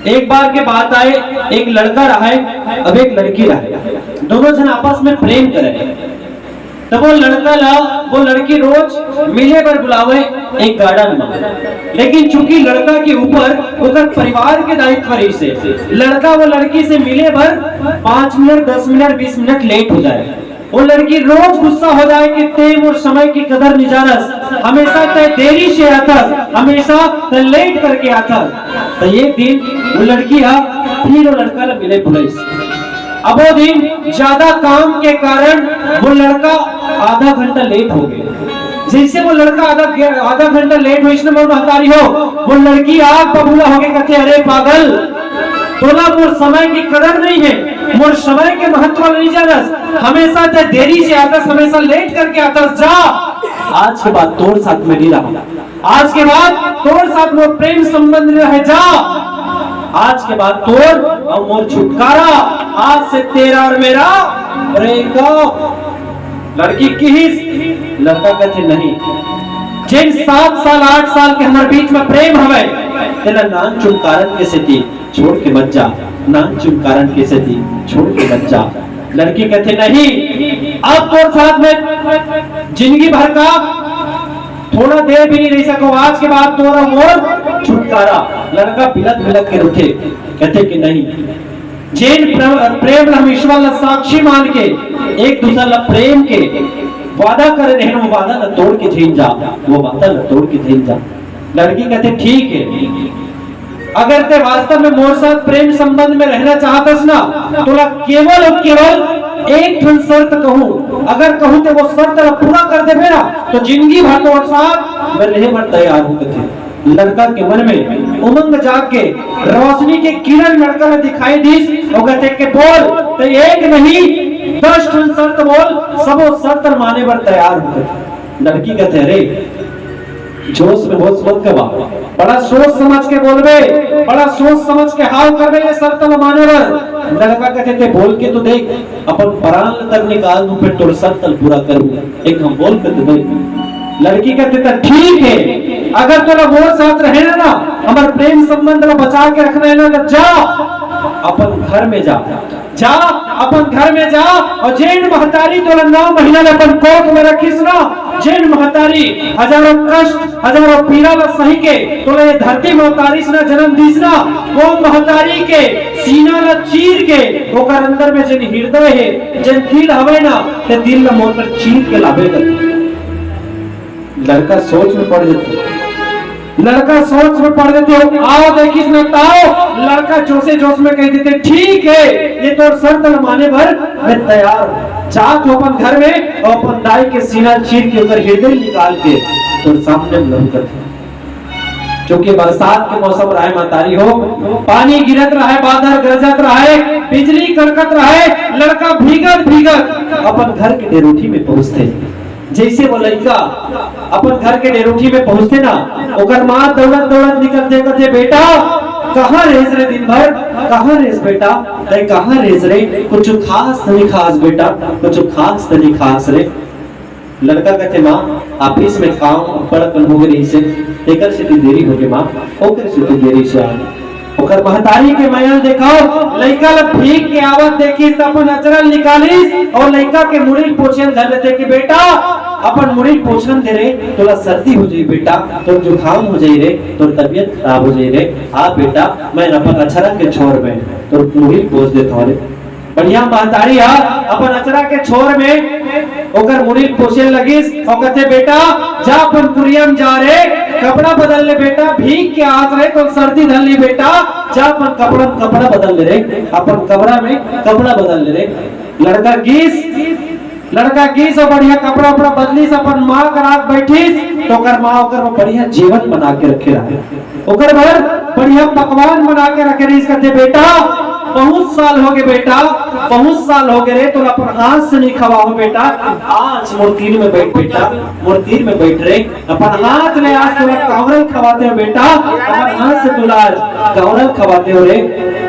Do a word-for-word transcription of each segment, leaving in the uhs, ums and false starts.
एक बार के बात आए, एक लड़का रहे, अब एक लड़की रहे, दोनों जन आपस में प्रेम करे। तब वो लड़का ला वो लड़की रोज मिले बर बुलावे एक गार्डन में, लेकिन चूंकि लड़का के ऊपर ओकर परिवार के दायित्व रहिसे, लड़का वो लड़की से मिले बर पाँच मिनट, दस मिनट, बीस मिनट लेट हो जाए। वो लड़की रोज गुस्सा हो जाए कि ते मोर समय की कदर नहीं जानस, हमेशा ते देरी से आथस, हमेशा ते लेट करके आथस। तो एक दिन वो लड़की हा फिर वो लड़का ला मिले बुलाइस। अब वो दिन ज्यादा काम के कारण वो लड़का आधा घंटा लेट हो गया। जैसे वो लड़का आधा आधा घंटा लेट होइस ना, मोर महतारी हो, वो लड़की आग बबूला होके कहते, "अरे पागल, तोला मोर समय की कदर नहीं है, मोर समय के महत्व नहीं जानस, हमेशा ते देरी से आथस, हमेशा लेट करके आथस, जा, आज के बाद तोर साथ में नहीं रहा।" आज के बाद तोर साथ मोर प्रेम संबंध नहीं रहे, जा। आज के बाद तोर और मोर छुटकारा, आज से तेरा और मेरा ब्रेकअप। लड़की किहिस, लड़का कथे नहीं। जेन सात साल, आठ साल के हमारे बीच में प्रेम हवे, तेला नानचुन कारण के सेती छोड़ के मत जा, नानचुन कारण के सेती छोड़ के मत जा। लड़की कथे नहीं, अब तोर साथ में जिंदगी भर का थोड़ा देर भी नहीं रह सको, आज के बाद तोर मोर छुटकारा। लड़का बिलक बिलक के रुथे, कथे कि नहीं, जेन प्र-, प्रेम ला हम ईश्वर ला साक्षी मान के एक दूसर ला प्रेम के वादा करे रहेन, वो वादा ला तोड़ के झेन जा, वो वादा ला तोड़ के झेन जा। लड़की कथे, "ठीक है, अगर ते वास्तव में मोर साथ प्रेम संबंध में रहना चाहतस ना, तोला केवल और केवल एक ठन शर्त कहूँ, अगर कहूँ ते वो शर्त ला पूरा कर देबे ना, तो जिंदगी भर तोर साथ मैं रहे बर तैयार हूँ," कथे। लड़का के मन में उमंग जाग के, रोशनी के किरण लड़का ला दिखाई दीस, वो कथे कि, "बोल, ते एक नहीं, दस ठन शर्त बोल, सबो शर्त माने बर तैयार हूँ," कथे। लड़की कथे, "अरे, जोश में होश मत गवा, बड़ा सोच समझ के बोलबे, बड़ा सोच समझ के हाव करबे, ये शर्त ल माने बर।" लड़का कथे, "ते बोल के तो देख, अपन परान ल तक निकाल दूं, फिर तोर शर्त ल पूरा करूं, एक हम बोल के तो देख।" लड़की कथे, "त ठीक है, अगर तोला मोर साथ रहना ना, हमर प्रेम संबंध ल बचा के रखना है ना, तो जा, अपन घर में जा।" जा, अपन घर में जा, और जेन महतारी तोला नौ महीना ले अपन कोख में रखिस ना, जेन महतारी हजारों कष्ट, हजारों पीड़ा ला सही के तोला ये धरती में उतारिस ना, जन्म दीस ना, वो महतारी के सीना ला चीर के ओकर अंदर में जेन हृदय है, जेन दिल हवे ना, ते दिल ला मोर कर चीर के लाबे कर। लड़का सोच में पड़ जाते, लड़का सोच में पड़ जाते हो, आओ देखिस न ताओ, लड़का जोशे जोश में कह देते, "ठीक है, ये तोर शर्त ल माने बर मैं तैयार हूँ।" जा तू अपन घर में और अपन दाई के सीना चीर के ओकर हृदय निकाल के तोर सामने में लहुकत है। क्योंकि बरसात के मौसम रहे, महतारी हो, पानी गिरत रहे, बादल गरजत रहे, बिजली कड़कत रहे, लड़का भीगत भीगत अपन घर के डेरोठी में पहुंचते। जैसे वो लइका अपन घर के डेरोठी में पहुंचते ना, ओकर माँ दौड़त दौड़त निकलते, कहते, "बेटा, कहाँ रेस रे दिन भर? कहाँ रेस बेटा? तय कहाँ रेस रे? कुछ खास नहीं खास बेटा, कुछ खास नहीं खास रे।" लड़का कहते, "माँ, ऑफिस में काम बड़कन हो गए रही से, एकर से तू देरी हो गए माँ, ओकर से तू देरी से आ।" ओकर महतारी के मया ल देखाओ, लइका ल भीग के आवत देखिस त अपन अचरा ल निकालिस और लइका के मुड़ी ल पोछे ल धर लेते कि, "बेटा, अपन मुड़ी ल पोछन दे रे, तोला सर्दी हो जाई बेटा, तोर जुकाम हो जाई रे, तोर तबीयत खराब हो जाई रे। आ बेटा, मैं अपन अचरा के छोर में तोर मुड़ी ल पोछ देत हौं रे।" बढ़िया महतारी ह अपन अचरा के छोर में ओकर मुड़ी ल पोछे लगिस और कहते, "बेटा, जा अपन कुरिया में जा रे, कपड़ा बदल ले बेटा, भीग के आत रहे तो सर्दी धर ली बेटा, जा अपन कपड़ा, कपड़ा बदल ले रे, अपन कमरा में कपड़ा बदल ले रे।" लड़का गीस, लड़का गीस और बढ़िया कपड़ा उपड़ा बदलिस, अपन माँ कर आग बैठिस तो ओकर माँ ओकर बर बढ़िया जेवन बना के रखे रहे, ओकर बर बढ़िया पकवान बना के रखे रहिस। कहते, "बेटा, बहुत साल हो गए बेटा, बहुत साल हो गए रे, तोला अपन हाथ से नहीं खवाओ बेटा, आज मोर तीर में बैठ बेटा, मोर तीर में बैठ रे, अपन हाथ ले आज तोला कांवरल खवाते हो बेटा, अपन हाथ से तोला आज कावड़ा खवाथे हो रे,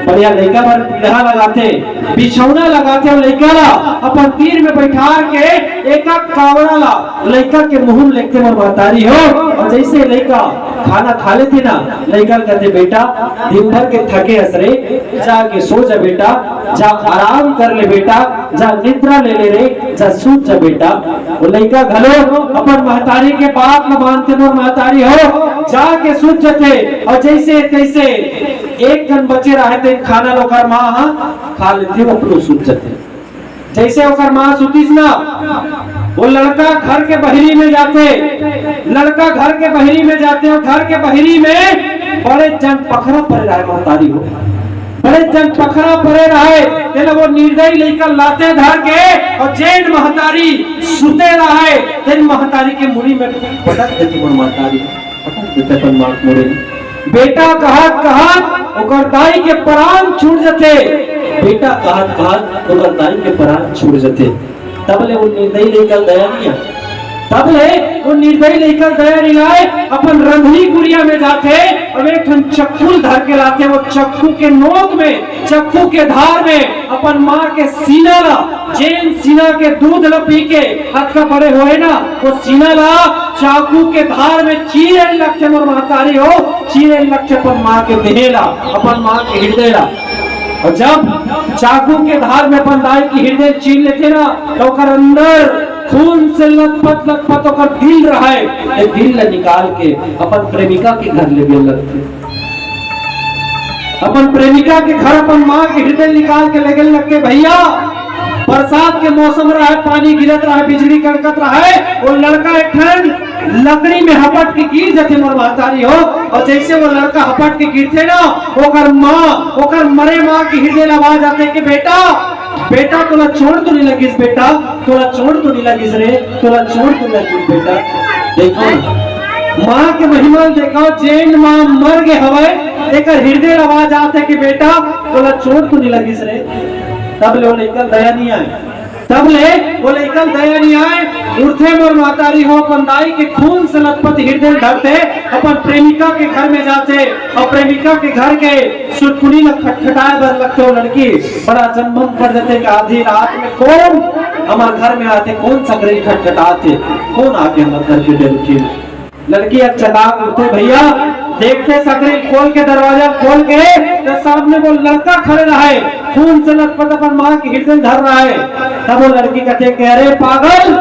बढ़िया लइका बर पीढ़ा लगाथे, बिछौना लगाथे, अउ लइका ला अपन तीर में बैठार के एक एक कावड़ा ला लइका के मुंह में लेगथे मोर महतारी हो। अउ जइसे लइका खाना खा लेथे ना, लइका कथे, "बेटा, दिन भर के थके हस रे, जाके सो जा बेटा, जा आराम कर ले बेटा, जा निद्रा ले ले रे, जा सूत जा बेटा।" वो लइका घलो अपन महतारी के बात ल मानथे, मोर महतारी हो, जाके सूत जथे। अउ जइसे तइसे एक कन बचे रहे, तेन खाना ल ओकर माँ ह खा लेथे, वो अपनो सूत जथे। जइसे ओकर माँ सुतिस ना, वो लड़का घर के बहिरी में जाथे, लड़का घर के बहिरी में जाथे, अउ घर के बहिरी में बड़े जन पखरा परे रहे, महतारी हो, बड़े जन पखरा परे रहे। तेला वो निर्दयी लइका लाथे धर के, अउ जेन महतारी सुते रहे, तेन महतारी के मुड़ी में पटक देथे, मोर महतारी। पटक देथे अपन माँ के मुड़ी में। बेटा कहत कहत ओकर दाई के परान छूट जथे। बेटा कहत कहत ओकर दाई के परान छूट जथे। तब ले वो निर्दयी लइका दया नइ आय। तब ले वो निर्दयी लइका दया नइ आय, अपन रंधनी कुरिया में जाथे, अउ एक ठन चक्कू ल धर के लाथे। वो चक्कू के नोक में, चक्कू के धार में अपन माँ के सीना ला, जेन सीना के दूध ला पी के अतका बड़े होए ना, वो सीना ला चाकू के धार में चीरे ल लगथे, मोर महतारी हो, चीरे ल लगथे अपन माँ के देह ला, अपन माँ के हृदय ला। अउ जब चाकू के धार में अपन दाई के हृदय चीर लेथे ना, त ओकर अंदर खून से लथपथ लथपथ ओकर दिल रहय, ए दिल ला निकाल के अपन प्रेमिका के घर लेगे ल लगथे। अपन प्रेमिका के घर अपन माँ के हृदय निकाल के लेगे ल लगथे। भइया, बरसात के मौसम रहय, पानी गिरत रहय, बिजली कड़कत रहय, वो लड़का एक ठन लकड़ी में हपट के गिर जथे, मोर महतारी हो। अउ जइसे वो लड़का हपट के गिरथे ना, ओकर माँ, ओकर मरे माँ के हृदय ल आवाज आथे कि बेटा, बेटा, तोला चोट तो नइ लगिस बेटा, तोला चोट तो नइ लगिस रे, तोला चोट तो नइ लगिस बेटा। देखव ना, माँ के महिमा ल देखव, जेन माँ मर गे हवय, एकर हृदय ल आवाज आथे कि बेटा, तोला चोट तो नइ लगिस रे। तब ले वो लइका ल दया नइ आय, तब ले वो लइका ल दया नइ आय। उठथे मोर महतारी हो, अपन दाई के खून से लथपथ हृदय ल धरथे, अपन प्रेमिका के घर में जाथे, अउ प्रेमिका के घर के सुरकुनी ल खटखटाए बर लगथे। वो लड़की बड़ा अचंभा म पड़ जथे कि आधी रात में कोन हमर घर में आथे, कोन सकरी ल खटखटाथे, कोन आके हमर घर के बेल उठिस। लड़की अचकाक उठथे भइया, देखथे सकरी ल खोल के, दरवाजा ल खोल के, त सामने वो लड़का खड़े रहय, खून से लथपथ अपन माँ के हृदय ल धर रहय। तब वो लड़की कथे कि अरे पागल,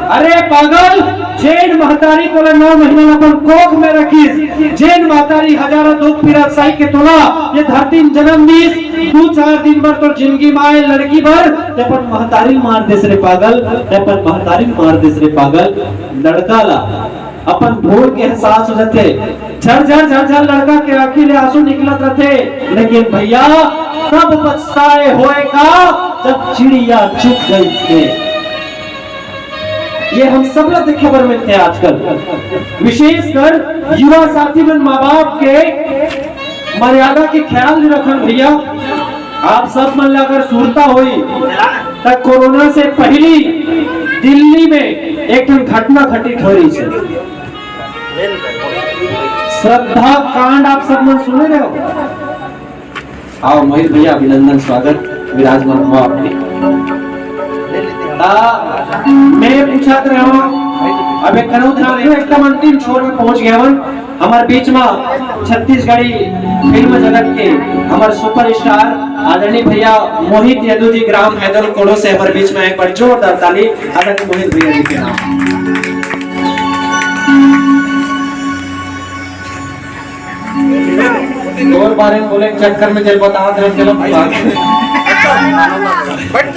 अरे पागल, जेन महतारी तोला नौ महीना ल अपन कोख में रखिस, जेन महतारी हजारों दुख पीरा सहि के तोला ये धरती में जन्म दिस, दू चार दिन बर तोर जिंदगी में आए लड़की बर, ते अपन महतारी ल मार देस रे पागल, ते अपन महतारी ल मार देस रे पागल। लड़का ला अपन भूल के एहसास हो जथे, झरझर झरझर लड़का के आँखी ले आंसू निकलत रथे, लेकिन भइया, तब पछताए होए का, जब चिड़िया चुग गई खेत। ये हम सब ला देखे बर मिलथे आजकल, विशेषकर युवा साथी मन माँ बाप के मर्यादा के ख्याल नइ रखन भइया। आप सब मन ला अगर सुरता होही, त कोरोना से पहिली दिल्ली में एक ठन घटना घटित होइस हे। श्रद्धा कांड आप सब मन सुने रहे हो? आओ मोहित भइया, अभिनंदन, स्वागत, विराजमान हुआ आपके। ता मैं पूछत रहे हूँ, अब एक कनऊ ध्यान रहे, एकदम अंतिम छोर में पहुंच गए हवन। हमर बीच में छत्तीसगढ़ी फिल्म जगत के हमर सुपरस्टार आदरणीय भइया मोहित यदु जी, ग्राम हैदर कोड़ो से हमर बीच में, एक बार जोरदार ताली आदरणीय मोहित भइया जी के नाम। तोर बारे में बोले के चक्कर में चल बता दे, चलो।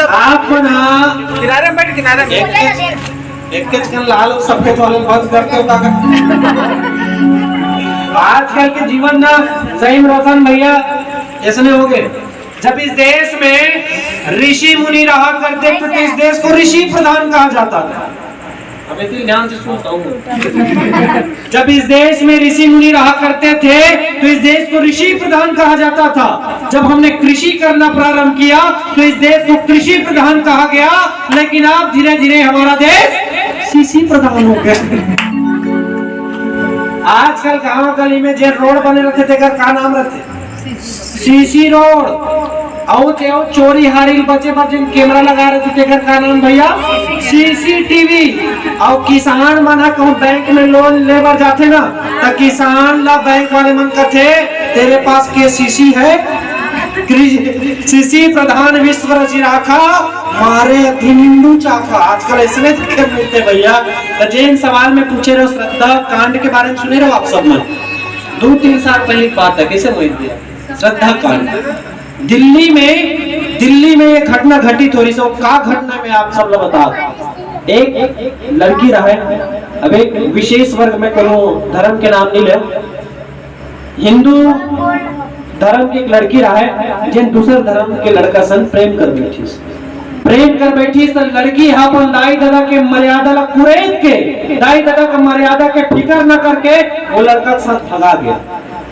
आप मन ह किनारे में बैठ, किनारे में। एक, एक, एक कन लाल अउ सफेद वाले बंद करते हो ताकत। आजकल के जीवन ना सही में रोशन भइया ऐसने हो गए। जब इस देश में ऋषि मुनि रहा करते थे, तो इस देश को ऋषि प्रधान कहा जाता था। अब इतनी ध्यान से सुनता हूँ। जब इस देश में ऋषि मुनि रहा करते थे, तो इस देश को ऋषि प्रधान कहा जाता था। जब हमने कृषि करना प्रारंभ किया, तो इस देश को कृषि प्रधान कहा गया। लेकिन अब धीरे धीरे हमारा देश शीशी प्रधान हो गया। आजकल गांव गली में जे रोड बने रहथे, तेकर का नाम रहथे? CC road. अउ ते अउ चोरी हारी ल बचे बर जेन कैमरा लगा रहथे, तेकर का नाम भैया? सीसीटीवी। अउ किसान मन ह कहूं बैंक में लोन ले बर जाथे ना, त किसान ला बैंक वाले मन कथे, "तेरे पास के सीसी है?" कृ-, कृषि प्रधान विश्व रचि राखा, मारे अति निंदू चाखा। आजकल ऐसने देखे मिलथे भैया। त जेन सवाल में पूछे रहो, श्रद्धा कांड के बारे में सुने रहो आप सब मन। दो तीन साल पहले की बात है, कैसे मोहित भैया? श्रद्धा कांड। दिल्ली में, दिल्ली में ये घटना घटित हो रही है। का घटना में आप सब लोग बता, एक लड़की रहे, अब एक विशेष वर्ग में कोनो धर्म के नाम नहीं ले, हिंदू धर्म के एक लड़की रहे, जेन दूसर धर्म के लड़का संग प्रेम कर बैठिस। प्रेम कर बैठिस त लड़की ह अपन दाई ददा के मर्यादा ला कुरेद के, दाई ददा के मर्यादा के फिकर न करके वो लड़का के साथ भगा गया।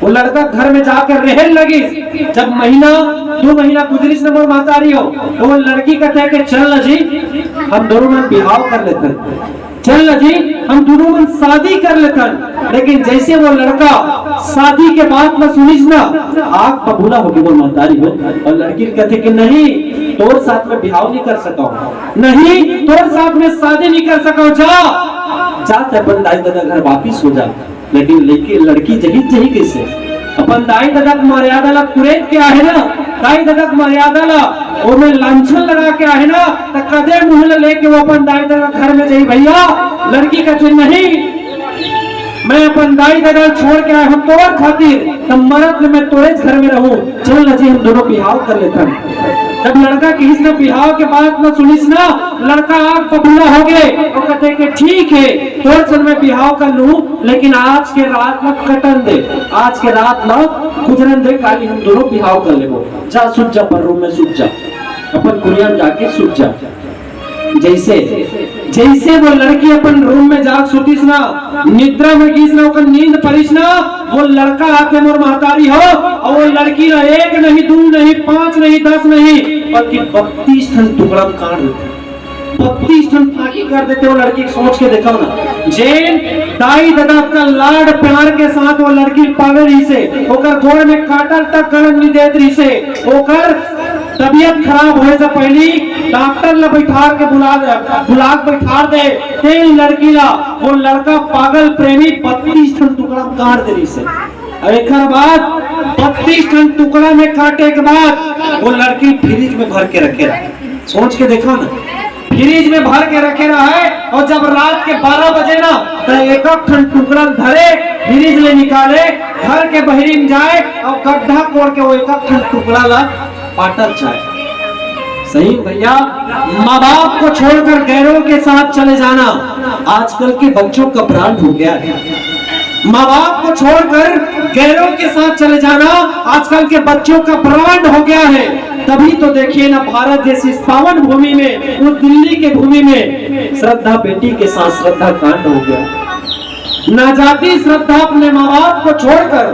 वो लड़का घर में जाकर रहे लगिस। जब महीना, दो महीना गुजरिस न मोर महतारी हो, तो वो लड़की कहते हैं कि चल न जी, हम दोनों मन बिहाव कर लेते हैं। चल न जी, हम दोनों मन शादी कर लेथन। लेकिन जैसे वो लड़का शादी के बात में सुनिस ना, आग बबूला होके वो महतारी हो। और लड़की कहथे कि नहीं, तोर साथ में बिहाव नहीं कर सकव, नहीं, तोर साथ में शादी नहीं कर सकव, जा, जा ते अपन दाई ददा घर वापिस हो जा। लेकिन लड़की, लड़की जही जही कैसे अपन दाई ददा के मर्यादा ला कुरेद के आहे ना, दाई ददा के मर्यादा ला ओमे लांछन लगा के आहे ना, त कदे मुंह ला लेके वो अपन दाई ददा घर में जाही भैया? लड़की कहथे नहीं, मैं अपन दाई ददा छोड़ के आए हूं तोर खातिर, त मरत ले मैं तोरे घर में रहूं, चल न जी हम दोनों बिहाव कर लेथन। जब लड़का किहिस ना बिहाव के बात न सुनिस ना, लड़का आग बबूला हो गए और कहते कि ठीक है, तोर संग मैं बिहाव कर लूं, लेकिन आज के रात ला कटन दे, आज के रात ला गुजरन दे, काली हम दोनों बिहाव कर लेबो। जा सुत जा, अपन रूम में सुत जा, अपन कुरिया में जाके सुत जा। जैसे, जैसे वो लड़की अपन रूम में जाके सुतिस ना, निद्रा में गिस ना, ओकर नींद परिस ना, वो लड़का आके मोर महतारी हो, और वो लड़की ना एक नहीं, दो नहीं, पांच नहीं, दस नहीं, बल्कि बत्तीस ठन टुकड़ा में काट देथे। बत्तीस ठन फाकी कर देथे वो लड़की के। सोच के देखव ना, जेन दाई ददा के लाड़ प्यार के साथ वो लड़की पाले रहिसे, ओकर गोड़ में कांटा तक गड़न नहीं देत रहिसे, ओकर तबीयत खराब होए से पहली डॉक्टर ला बैठार के बुला, बुला के बैठार दे, तेन लड़की ला वो लड़का पागल प्रेमी बत्तीस ठन टुकड़ा में काट दे रहिसे। और एक बाद बत्तीस ठन टुकड़ा में काटे के बाद वो लड़की फ्रिज में भर के रखे रहे। सोच के देखव ना, फ्रिज में भर के रखे रहे, और जब रात के बारह बजे ना, तो एक एक ठन टुकड़ा धरे, फ्रिज ले निकाले, घर के बहिरी में जाए और गड्ढा कोड़ के वो एक एक ठन टुकड़ा ला पाटत जाए। सही भैया, माँ बाप को छोड़कर गैरों के साथ चले जाना आजकल के बच्चों का ब्रांड हो गया है। माँ बाप को छोड़कर गैरों के साथ चले जाना आजकल के बच्चों का ब्रांड हो गया है। तभी तो देखिए ना, भारत जैसी इस पावन भूमि में, उस दिल्ली के भूमि में श्रद्धा बेटी के साथ श्रद्धा कांड हो गया। ना जाति श्रद्धा अपने माँ बाप को छोड़कर,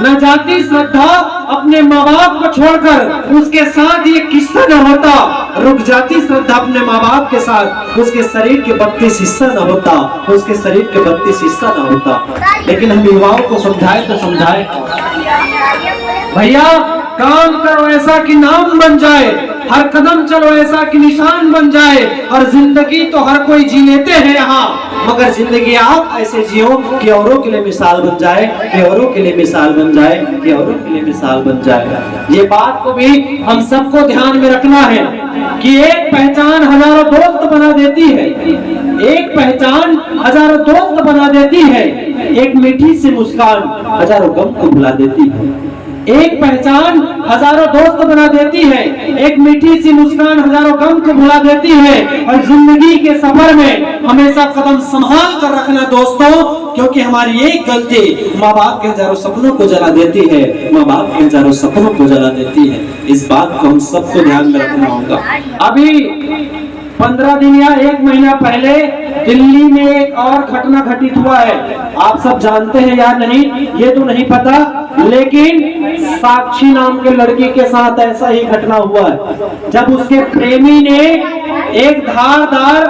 ना जाति श्रद्धा अपने माँ बाप को छोड़कर उसके साथ ये किस्सा न होता। रुक जाती श्रद्धा अपने माँ बाप के साथ, उसके शरीर के बत्तीस हिस्सा न होता, उसके शरीर के बत्तीस हिस्सा न होता। लेकिन हम युवाओं को समझाए तो समझाए भैया, काम करो ऐसा कि नाम बन जाए, हर कदम चलो ऐसा कि निशान बन जाए। और जिंदगी तो हर कोई जी लेते हैं यहाँ, मगर जिंदगी आप ऐसे जियो कि औरों के लिए मिसाल बन जाए, कि औरों के लिए मिसाल बन जाए, कि औरों के लिए मिसाल बन जाए। ये बात को भी हम सबको ध्यान में रखना है कि एक पहचान हजारों दोस्त बना देती है, एक पहचान हजारों दोस्त बना देती है, एक मीठी सी मुस्कान हजारों गम को भुला देती है। एक पहचान हजारों दोस्त बना देती है, एक मीठी सी मुस्कान हजारों गम को भुला देती है। और जिंदगी के सफर में हमेशा कदम संभाल कर रखना दोस्तों, क्योंकि हमारी एक गलती माँ बाप के हजारों सपनों को जला देती है, माँ बाप के हजारों सपनों को जला देती है। इस बात को हम सबको ध्यान में रखना होगा। अभी पन्द्रह दिन या एक महीना पहले दिल्ली में एक और घटना घटित हुआ है। आप सब जानते हैं या नहीं, ये तो नहीं पता, लेकिन साक्षी नाम के लड़की के साथ ऐसा ही घटना हुआ है, जब उसके प्रेमी ने एक धारदार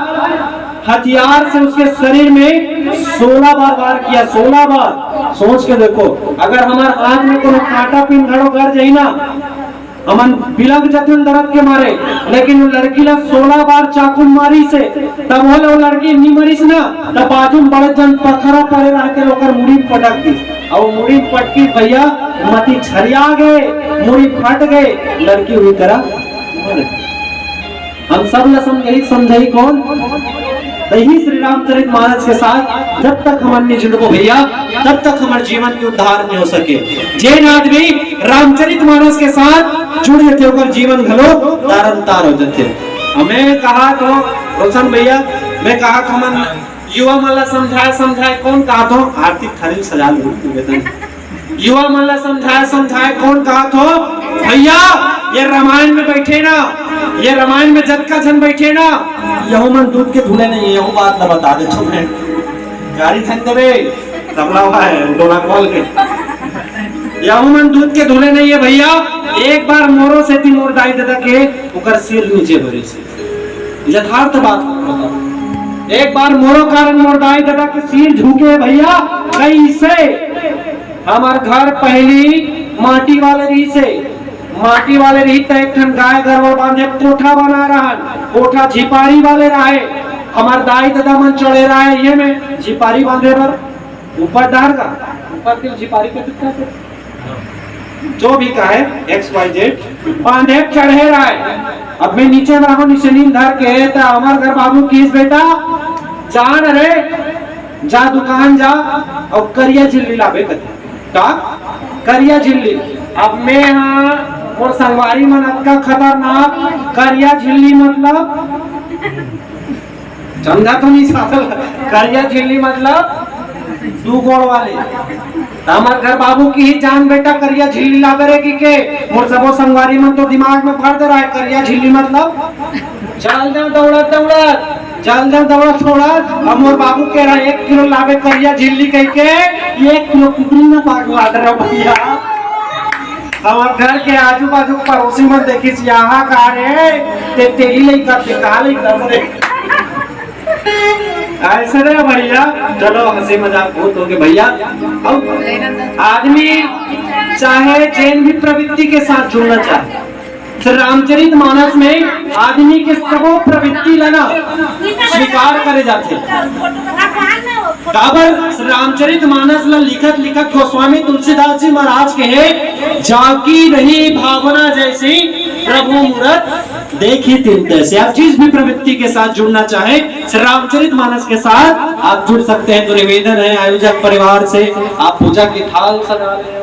हथियार से उसके शरीर में सोलह बार वार किया, सोलह बार। सोच के देखो, अगर हमारे हाथ में कोनो कांटा पिन घड़ो गड़ जाई ना, हमन बिलक जतिन दर्द के मारे। लेकिन वो लड़की ला सोलह बार चाकू मारिस हे, तब वो लड़की नी मरिस ना, तब बाजू में बड़े जन पथरा पड़े रहते, ओकर मुड़ी में पटक दिस, अउ वो मुड़ी में पटकी भैया, मती छरिया गे, मुड़ी फट गे, लड़की हुई करा मर गे। हम सब ला समझाई, समझाई कौन? त इही श्री रामचरित मानस के साथ जब तक हमन नहीं जुड़बो भैया, तब तक हमर जीवन के उद्धार नहीं हो सके। जेन आदमी रामचरित मानस के साथ जुड़ जथे, ओकर जीवन घलो तारन तार हो जथे। हमें कहा तो रोशन भैया, मैं कहा तो हमन युवा मन ला समझाए, समझाए कौन कहा तो आरती थारी सजा लूं। युवा मन ला समझाए, समझाए कौन कहा तो भैया, ये रामायण में बैठे ना, ये रामायण में जतका झन बैठे ना, यहू मन दूध के धुले नहीं है, यहू बात ला बता दे छो मैं। गाड़ी थन देवे, तबला हुआ है, डोला खोल के। यहू मन दूध के धुले नहीं है भैया। एक बार मोरो सेती मोर दाई ददा के ओकर सिर नीचे भरे से। यथार्थ बात बता। एक बार मोरो कारण मोर दाई ददा के सिर झुके भैया, कैसे? हमर घर पहली माटी वाले रहिस हे, माटी वाले रहिस त एक ठन गाय गरवा बांधे कोठा बना रहन, कोठा झिपारी वाले रहे। हमर दाई ददा मन चढ़े रहे ये में झिपारी बांधे बर, ऊपर डार का, ऊपर के झिपारी के कितना से? जो भी कहे, एक्स वाई जेड, बांधे चढ़े रहे। अब मैं नीचे में रहूं, नीचे नींद धर के, त हमर घर बाबू किस बेटा, जान रे, जा दुकान जा, अउ करिया झिल्ली लाबे कथे। का? करिया झिल्ली। अब मैं हा, मोर संगवारी मन अतका खतरनाक, करिया झिल्ली मतलब, समझा तो नहीं साल, करिया झिल्ली मतलब दू गोड़ वाले। त हमर घर बाबू किही जान बेटा करिया झिल्ली लाबे रे कि के, मोर सबो संगवारी मन तो दिमाग में भर दे रहा है, करिया झिल्ली मतलब चल जाओ दौड़त दौड़त, चल जाओ दौड़त दौड़त। अब मोर बाबू कह रहा है, "एक किलो लाबे करिया झिल्ली," कह के एक किलो कुकरी में पागला दे रहा भैया। हमर घर के आजू बाजू पड़ोसी मन देखिस, "यहाँ का रे, ते तेरी लइका, ते का लइका रे?" ऐसे रे भैया, चलो हंसी मजाक बहुत हो गए भैया। अब आदमी चाहे जैन भी प्रवृत्ति के साथ जुड़ना चाहे, श्री रामचरित मानस में आदमी के सबो प्रवृत्ति ला ना स्वीकार करे जाथे। काबर श्री रामचरित मानस ला लिखत लिखत गोस्वामी तुलसीदास जी महाराज कहे, "जाकी रही भावना जैसी, प्रभु मूरत देखी तिन तैसी।" आप जिस भी प्रवृत्ति के साथ जुड़ना चाहे, श्री रामचरित मानस के साथ आप जुड़ सकते हैं। तो निवेदन है आयोजक परिवार से, आप पूजा की थाल सजा रहे हैं।